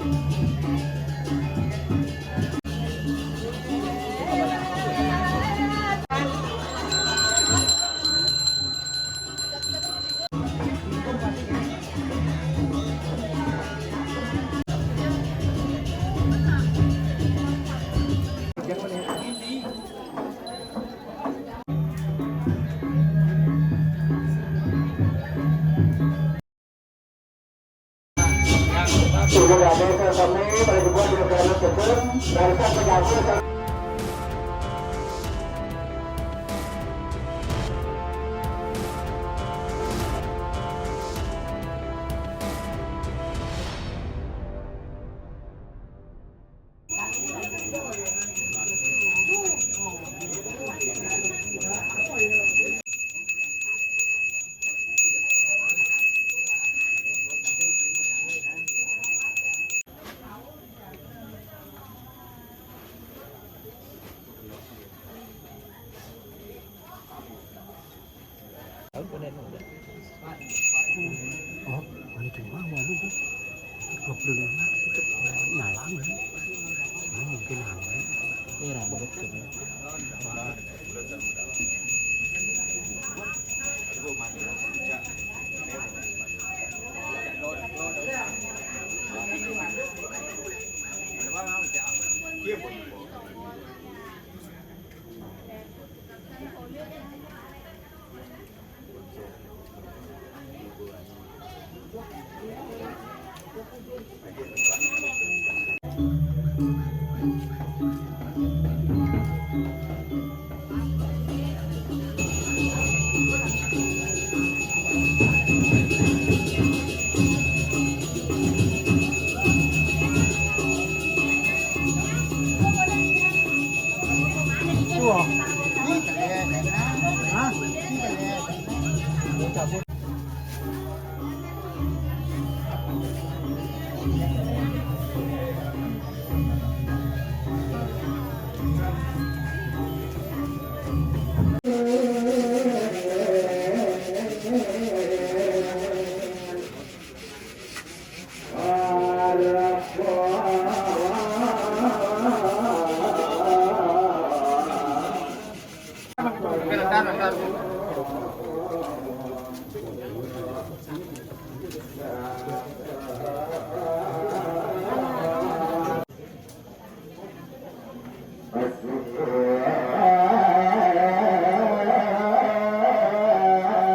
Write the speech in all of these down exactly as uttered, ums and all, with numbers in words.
Oh, ini cuma mau lu tuh. Dua puluh lima, itu nyalang ya. Cuma mungkin hamil. Ini rambut tuh. Ini siapa?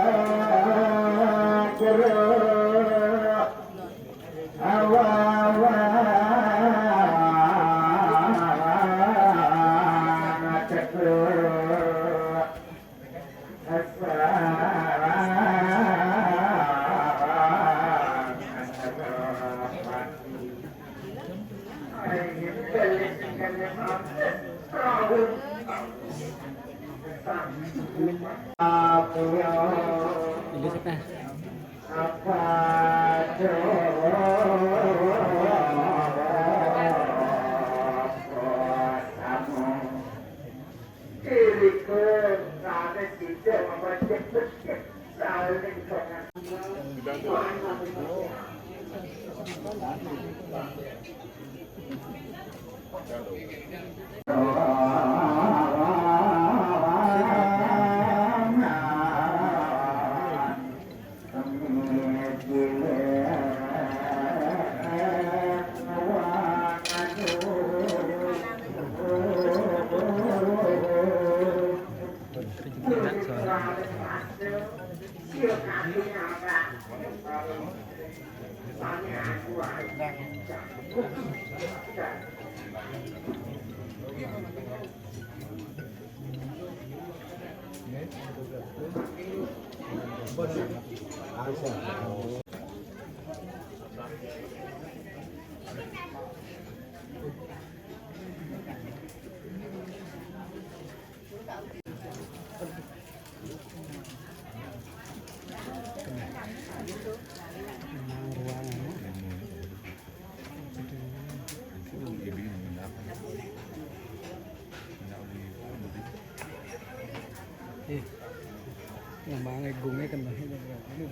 Eh, yang mangai gunge kan banyak. Ini.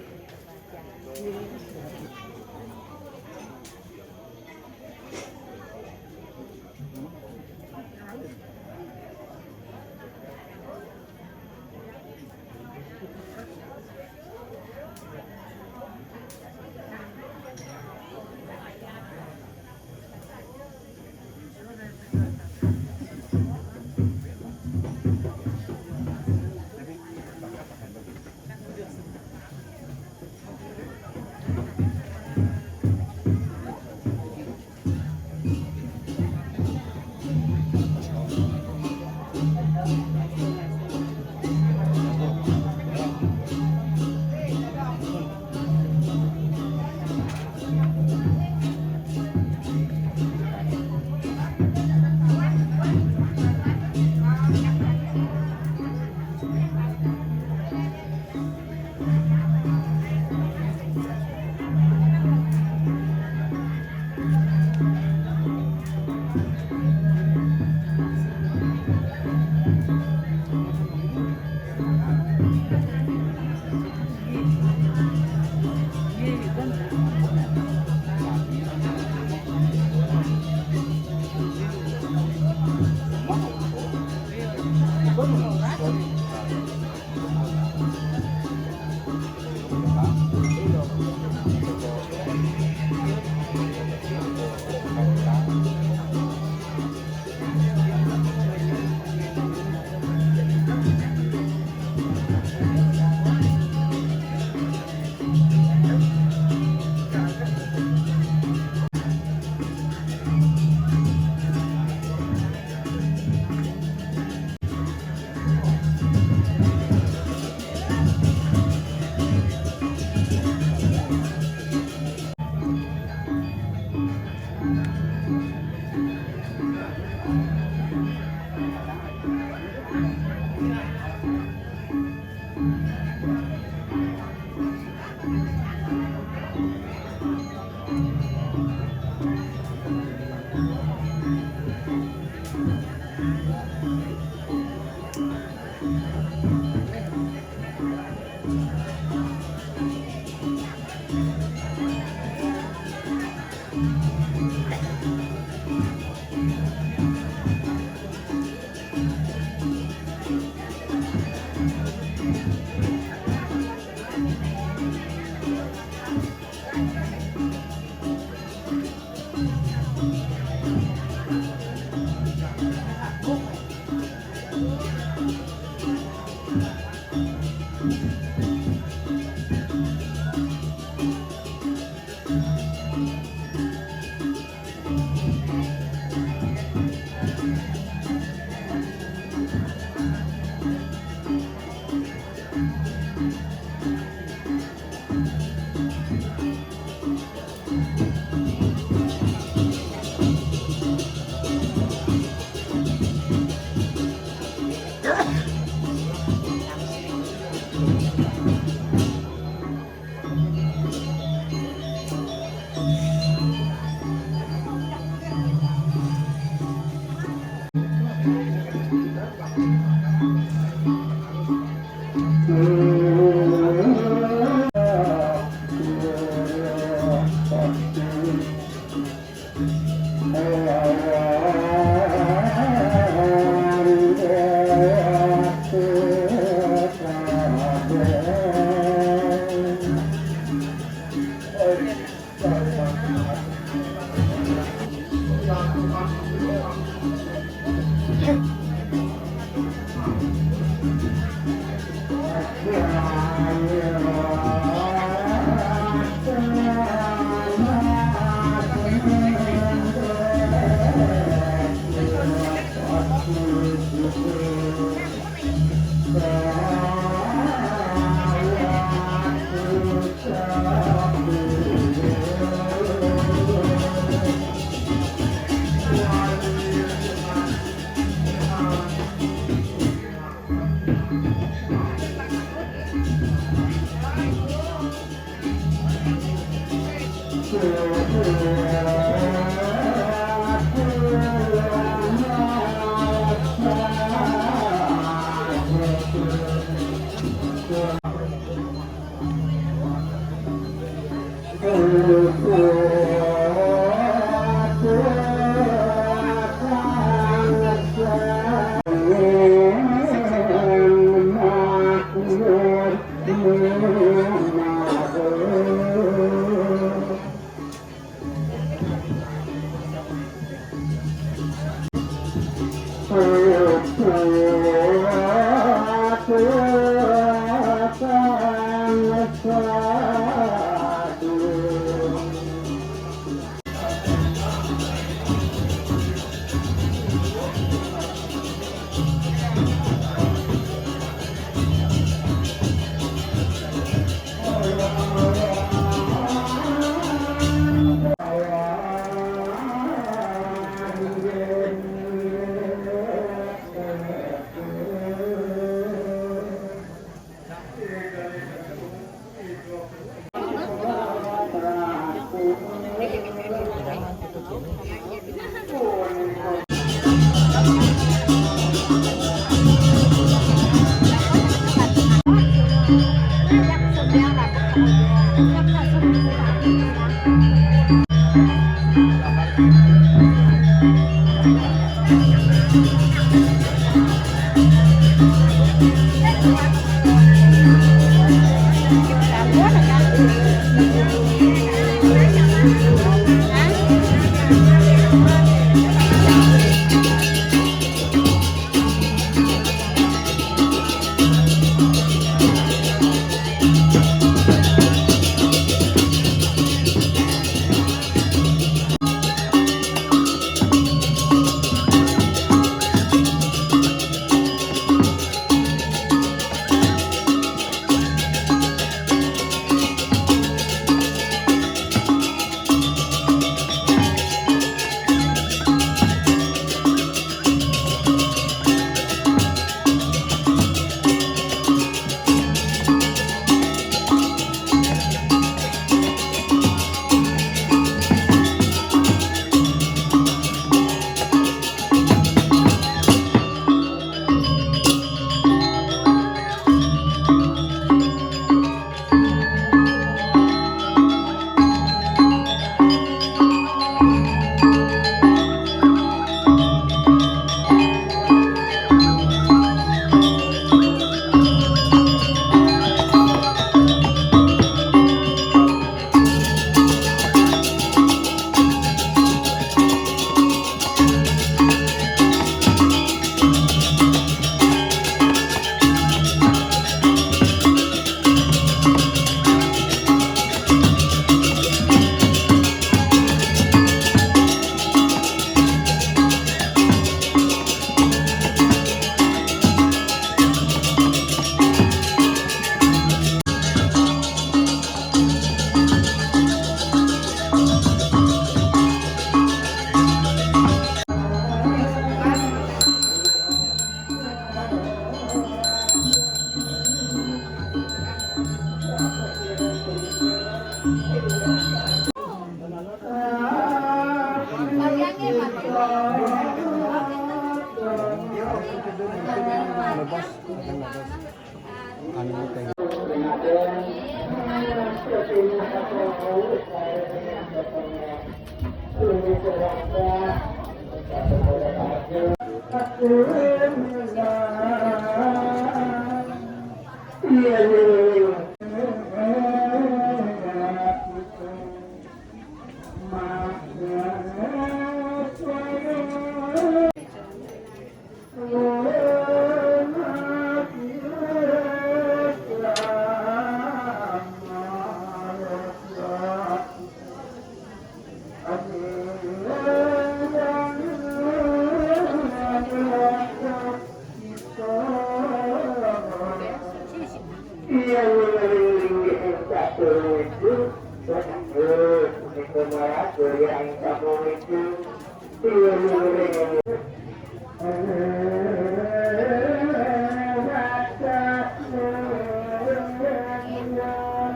Anu,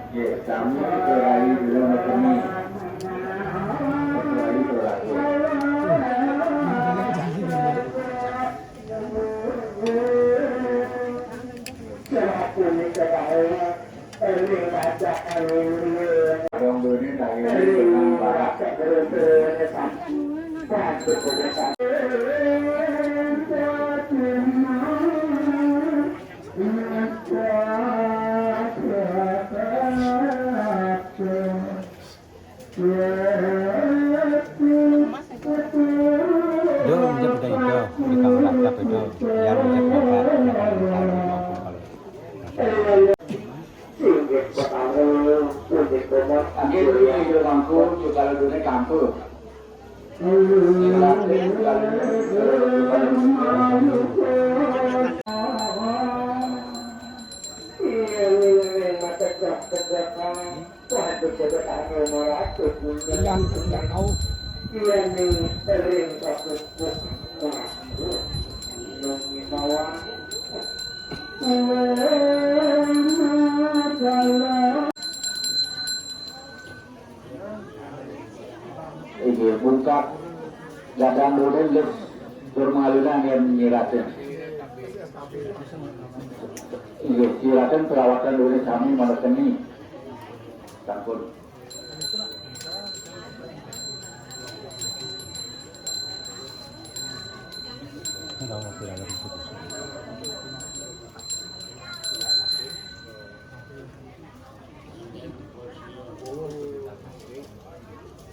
Nggih, sami Rai kula ngeteni. Rai kula. Wong duweni nanging seneng parah. Dum, dum, dum, dum. Di kamar laptop itu. Ya, bisa berangkat. Ya, kalau, kalau, kalau. Nggih, nggih, mangku, juga dune kampung. Yang tidak tahu. Inggih, bungkak gadang duwure nggih, tur mangalunan yen nyiraten. Inggih, nyiraten perawatan duwure sami manekeni. Sampun.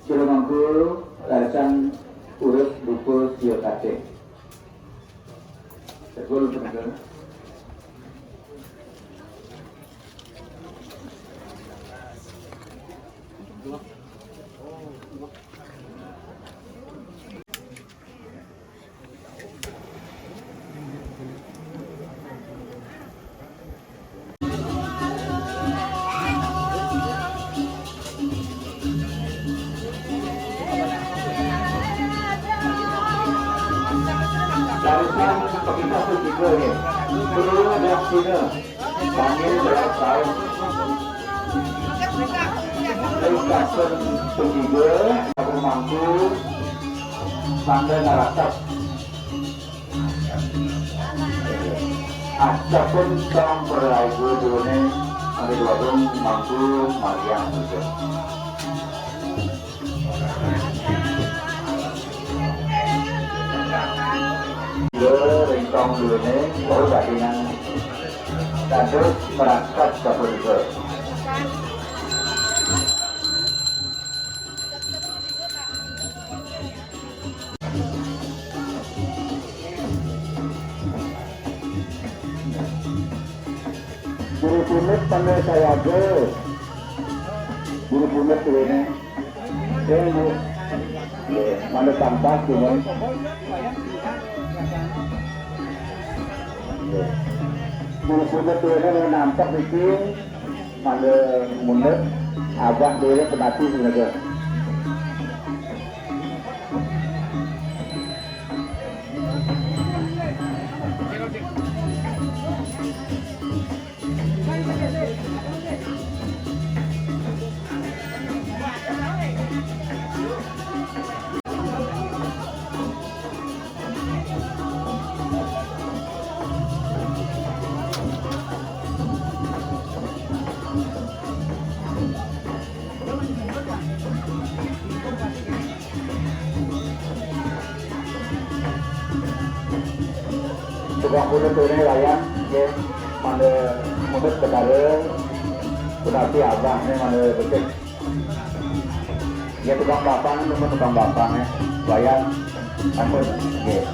Sira mangku rasan urip dupa siya kabeh. Tegul bener. Barusan kita tuh juga nih. Perlu ada sini. Kami berasal dari Kabupaten Sumber, Kabupaten Mangku, Sangga Naratak. Adapun tong peraibu duwene, mari warung Mangku Mariang juga. Dua ringkong duwene, baru bajingan. Dados merangkat ka punika. Guru Pundut Pandai Sayaga. Guru Pundut duwene. Nggih, Bu. Nggih, manut sampah, cuman. Nggih. Guru Pundut duwene nampek niki, mangga mundut, abah duwene penati menika. Wah, kudu tuh nih, Wayan, nggih, mangda mundut betara, punapi abah nih mangda becik. Nggih, tukang bapang, nuhun tukang bapang, ya. Wayan, ampun, nggih.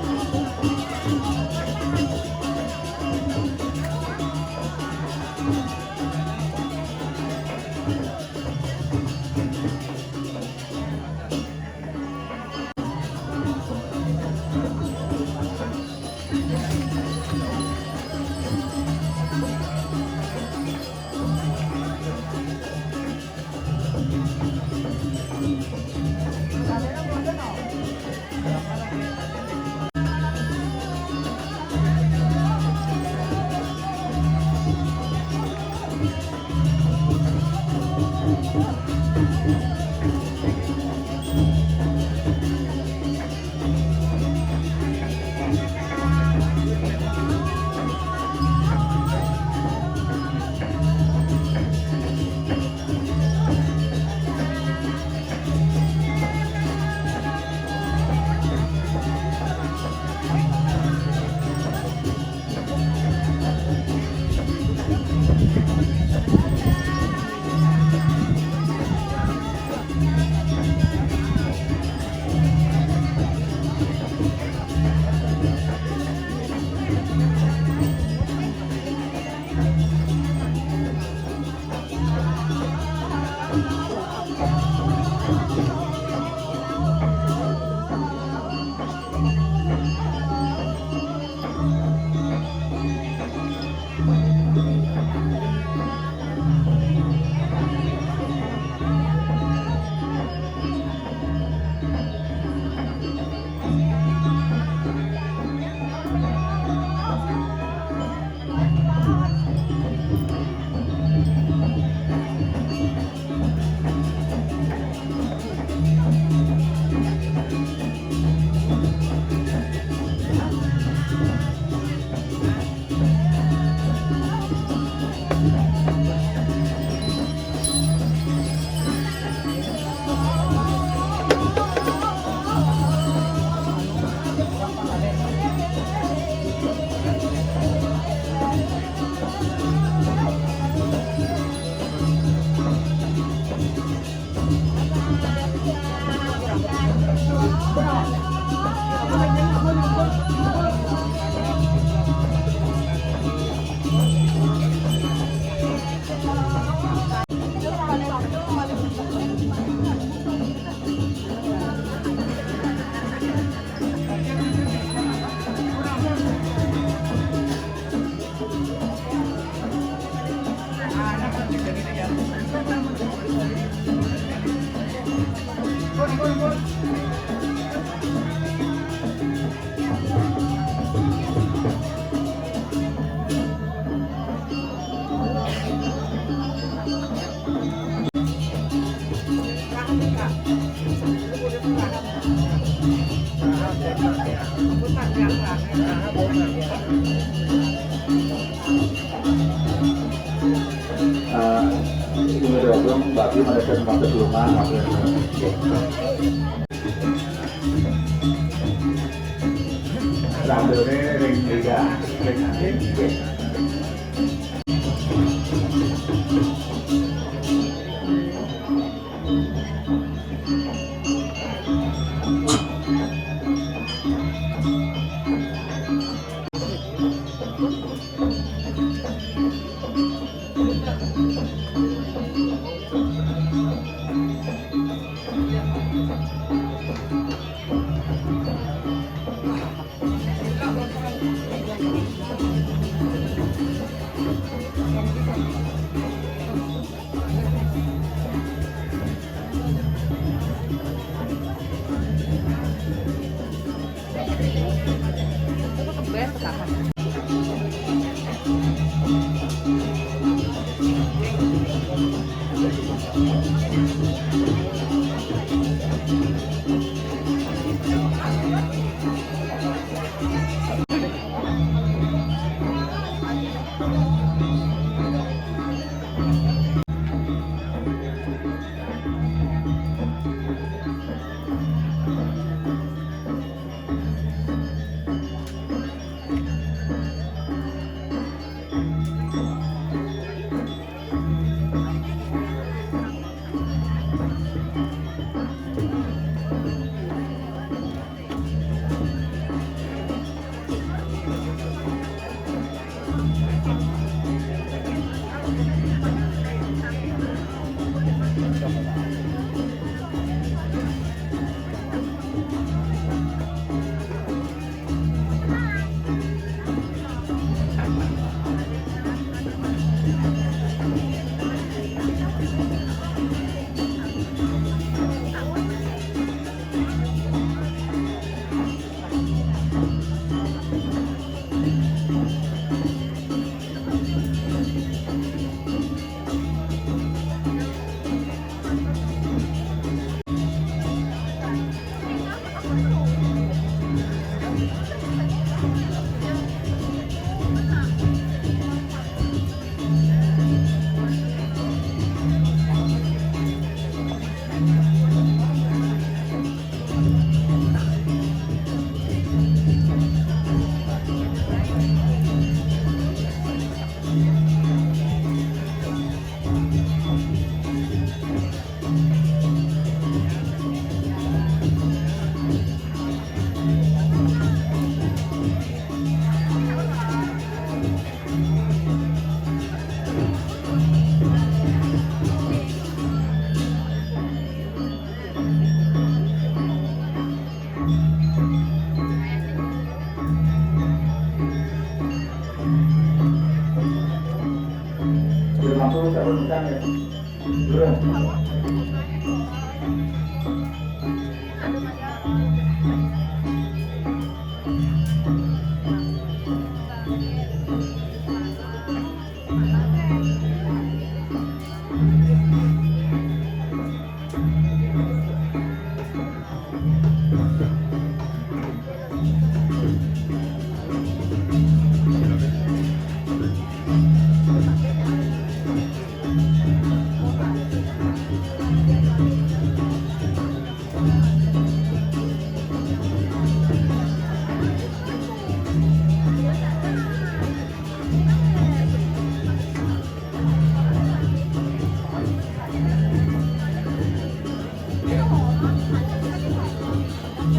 Eh, ini dong, Bang, Bati mereka masuk rumah, apa yang Rambutnya ring tiga, ring tiga.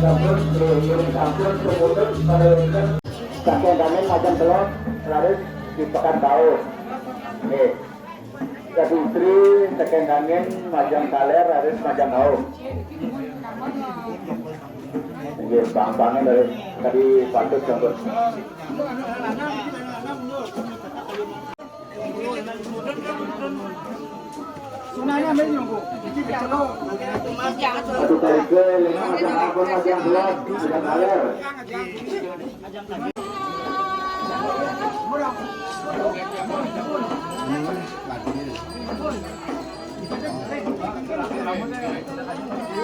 Sampun, nggih, nggih, sampun, semutan, pada wonten. Saking Damin Majeng Kelon, raris di Pekan Bau. Nggih. Kadisri saking Damin Majeng Kaler, raris Majeng Bau. Nggih, pang-pangan dari tadi patut sampun. Aduh, balik ke lima, ada apa, ada yang gelap, ada yang aler.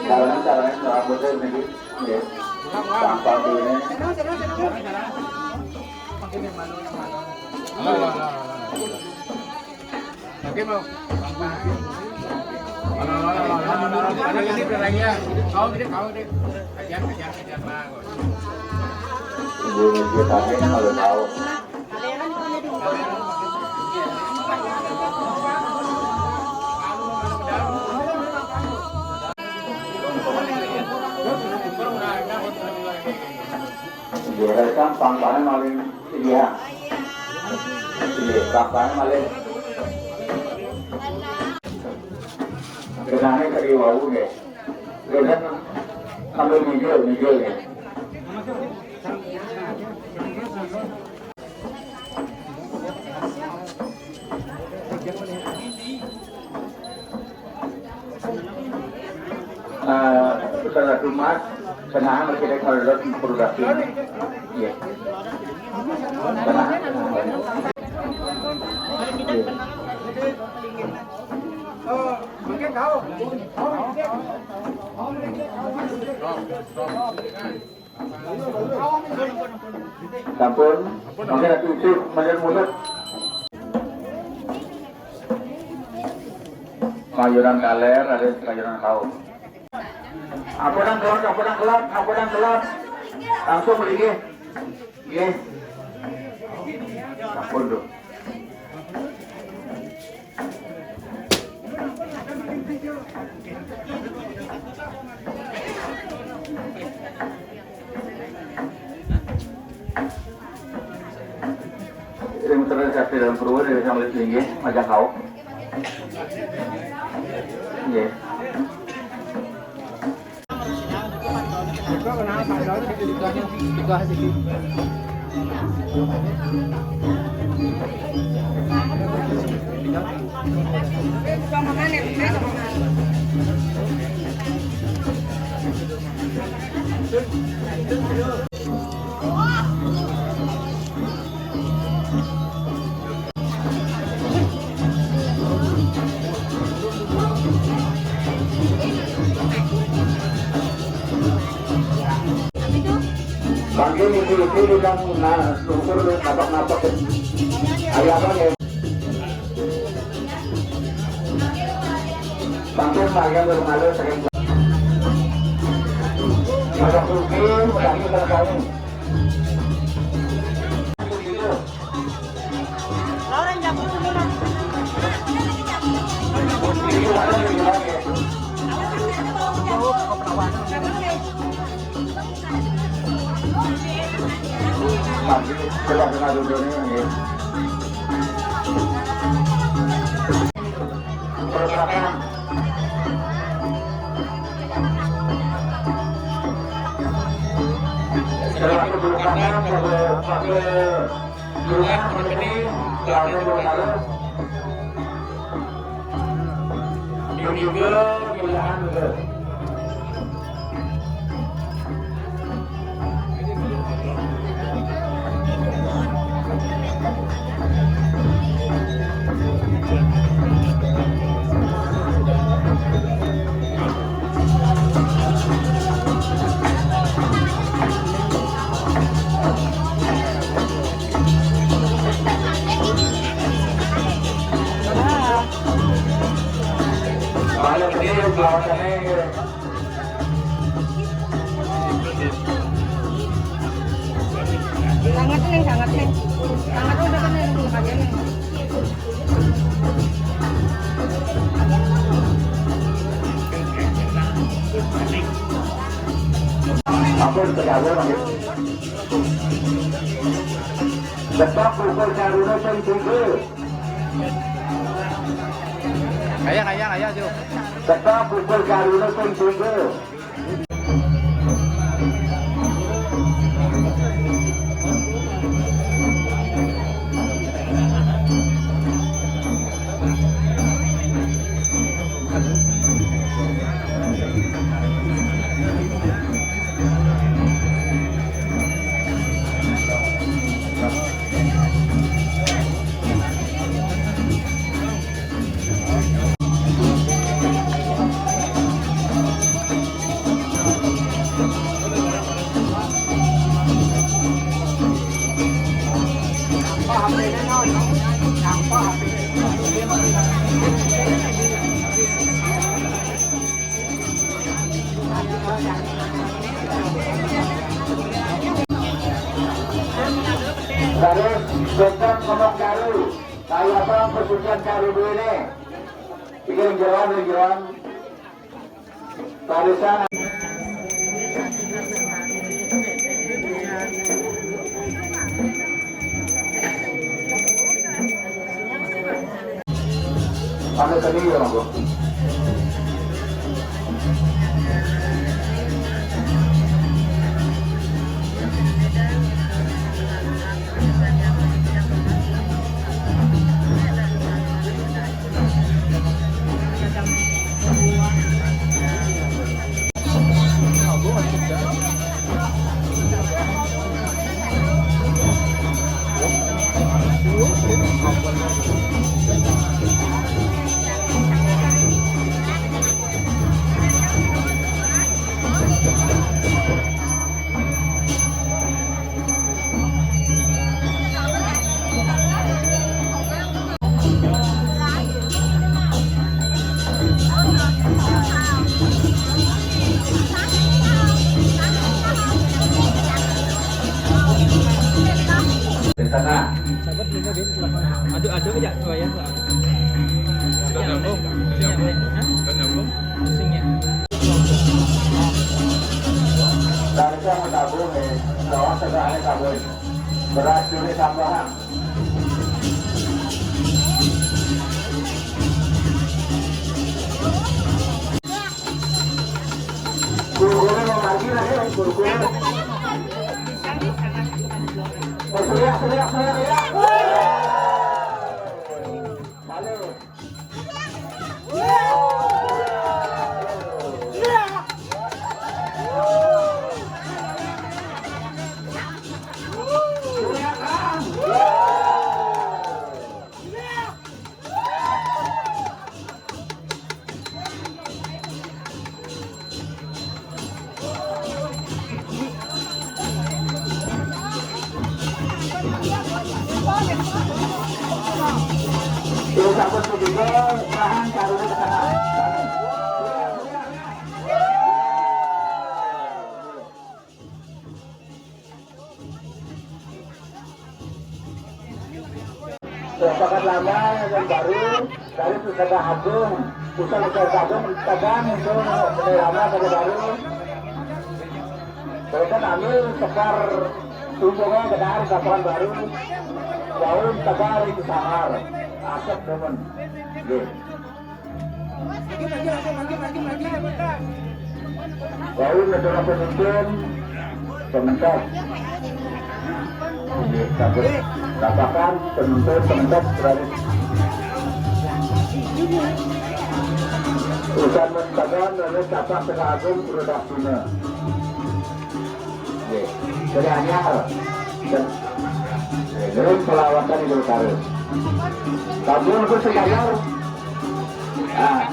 Caranya, caranya, cara putar ini, ya. Tanpa ini. Oke, mau. Ada ini berlagi ya. Kau gede, kau gede. Kejar, kejar, kejar, Bang. Ibu, ibu, tadi kalau tahu. Goresan pangkane maling, iya. Iya, pangkane maling. Kenane kari wau nggih. Goresan sambil mijil, mijil nggih. Eh, saudara Dumas, kenapa kita kalau produksi? Iya. Kenapa? Iya. Sampun, mungkin aku itu menit mundur. Kayunan kaler, ada kayunan kau. Apa nang gelap, apa nang gelap, apa nang gelap. Langsung beli nggih. Nggih. Sampun, Dok. Ring terus dalam perut, dari sambil tinggi, majak kau. Nggih. Bangke mimpi-mimpi bilang, nah, syukur napak-napak. Ayo apa ya? Bangke magang bermalu sering. Masak rugi, masak ini, masak ini. Mari, kita dengar dulu nih, nggih. Persilakan. Selamat berbuka, Pak. Dua, Pak Menteri, selamat berbuka. Juga mudahan juga. Malam ini lawakannya. Sangat nih, sangat nih. Sangat udah kan nih, udah kalian nih. Apa yang terjadi, Bang? Tetap pukul karuna sing tiga. Ayo, ayo, ayo, Ju. Tetap pukul karuna sing tiga. Terus, tetap ngomong karu. Kayak apa persucian karu ini? Iki ning jeroan, ning jeroan. Barisan. Anu tadi ya, Bang. Di sana. Sabar dulu, Bin. Aduh, aduh, ya, oh ya. Udah nyambung? Udah nyambung? Hah? Udah nyambung? Pusingnya. Dari sana tabung, eh. Bawa sebelah tabung. Beras dulu tambahan. Guru-guru mau lagi lah ya, guru-guru. Teriak, teriak, teriak, teriak. Malu. Terus aku segitu, tahan, taruh di tengah. Sepakat lama yang baru dari Pusaka Agung, pusat Pusaka Agung, tegang itu lama pada baru. Mereka ambil sekar tumbungnya ke dari lapangan baru, daun tegar itu sangar, asap demen. Gitu. Lalu negara pemimpin sementas. Ini takut katakan penuntut sementas berani. Bukan mentagan, lalu catat Tengah Agung, Purwodastina. Nggih. Jadi anyar. Dan, eh, terus pelawatan itu utara. Tapi untuk sekarang, ah.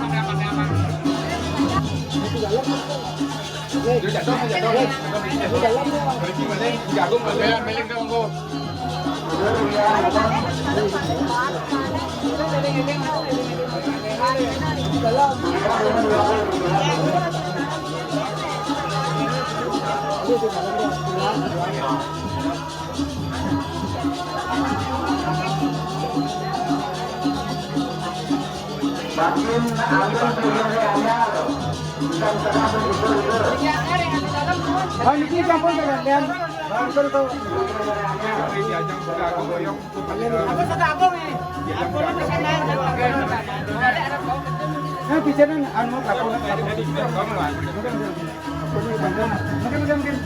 Makin angin di hari anyar, bukan tengah begitu. Oh, niki sampun kalian. Sampun kok. Aku sudah aku ini. Aku sudah aku. Nah, bicara anu, aku. Mungkin, mungkin, mungkin.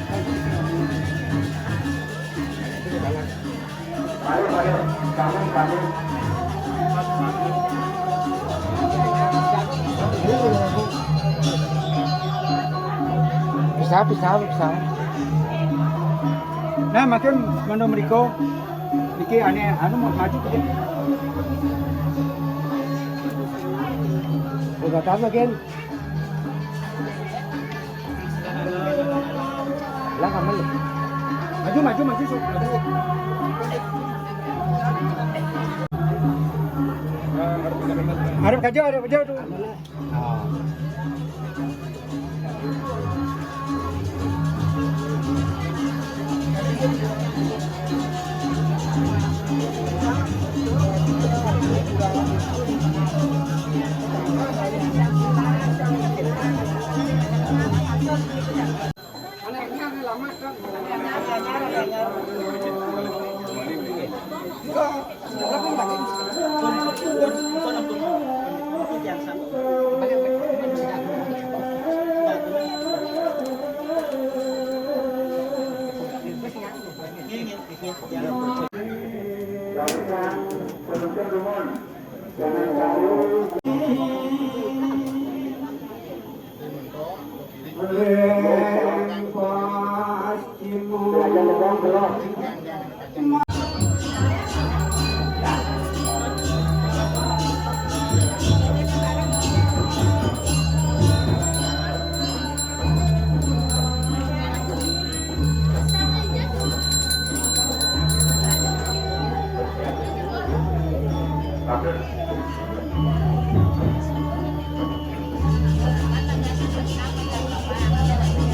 Bisa, bisa, bisa. Nah, makin menurut mereka, niki aneh, anu mau maju ke. Udah tahu lagi. Lah, kamu. Maju, maju, maju, Su. Maju. Arep kajo, arep kajo tuh.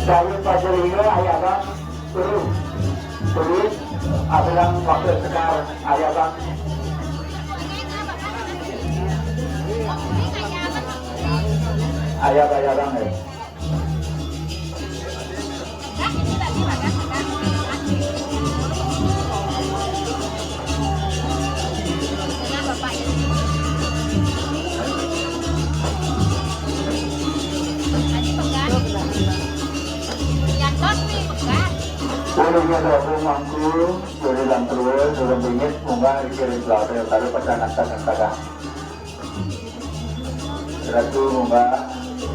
Sayur pajelinga, ayah bang, terus, terus, abilang waktu sekar, ayah bang. Ayah bang, ayah bang, eh. Ini dia dua puluh mangku, dari dan terus, dari bingit, munggah dikirim selalu, dari taruh pada anak-anak. Ratu munggah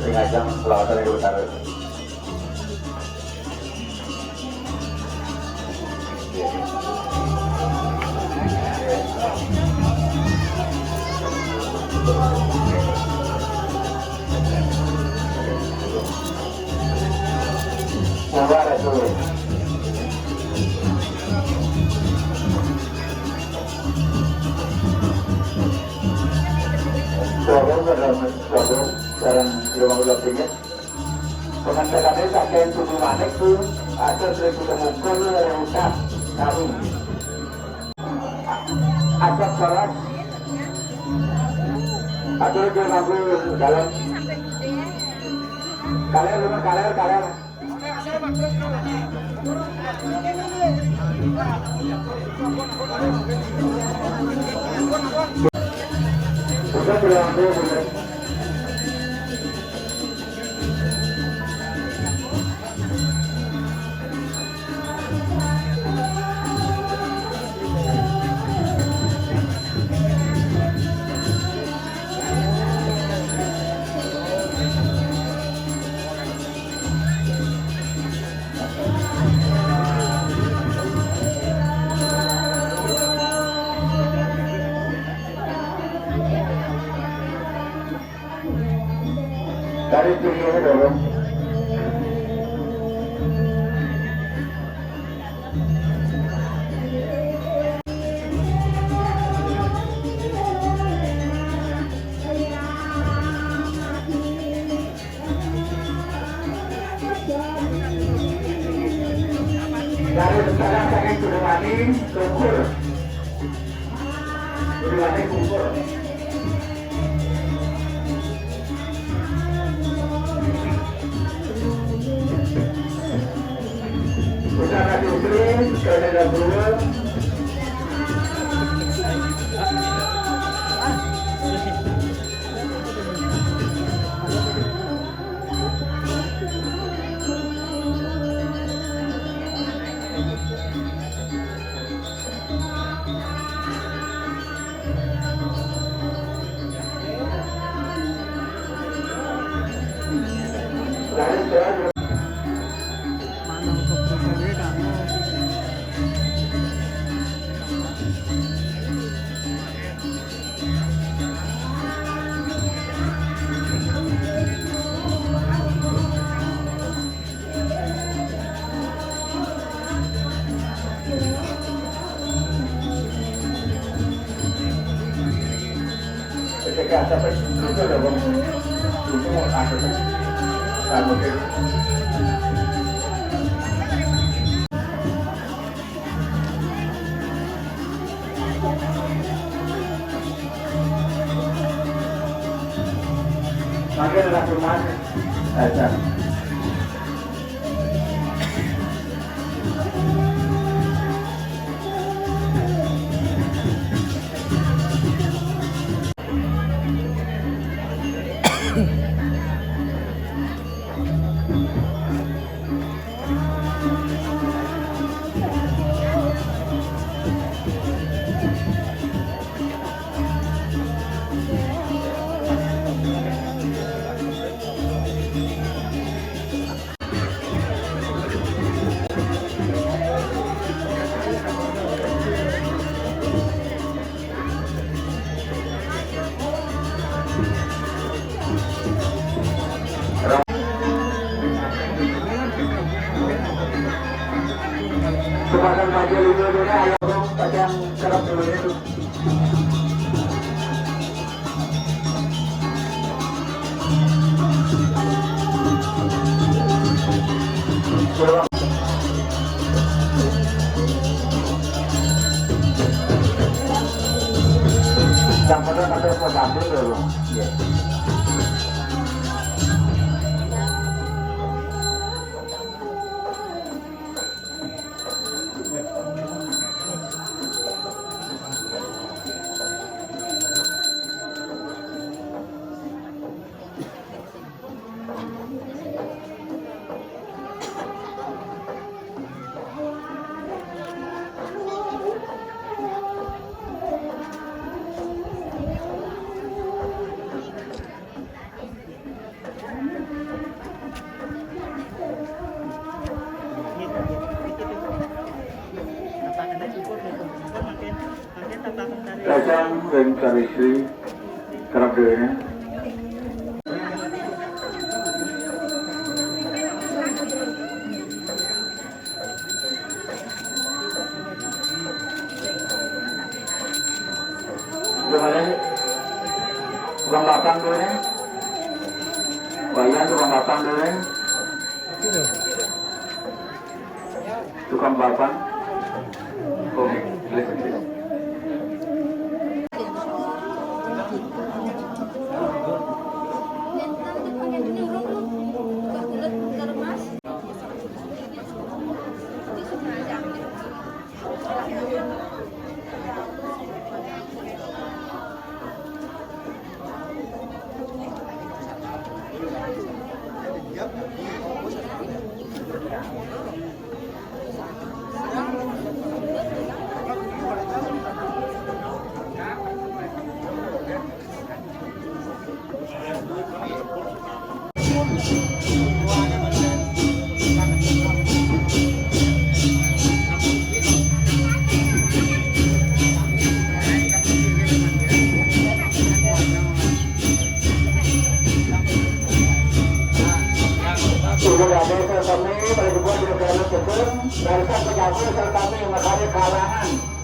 ring ajeng selawatan Ida Betara. Munggah, Ratu. Saudara, saudara, saudara, sekarang di rumah udah dingin. Pengantarannya saking Tugu Manik tuh, ada seribu temungkur, ada ucap, tahu. Asap keras. Atur ke lagu dalam. Kaler, rumah kaler, kaler. Dari Besara saking Gunungwani, Tungkur. Gunungwani, Tungkur. Pusaka Distri, Kalimantan Timur. Makin langsung masuk. Eh, Kesempatan bagi lima dulu, ayo, Bang, tajam kerap dulu itu. Yang pada pada pada ambil dulu. Ya. Kacang dan kari istri kerap dene. Gimana? Tukang batang dene. Bayar tukang batang dene. Tukang papan. Oke, listen, listen. Jago serta kami negara kalangan.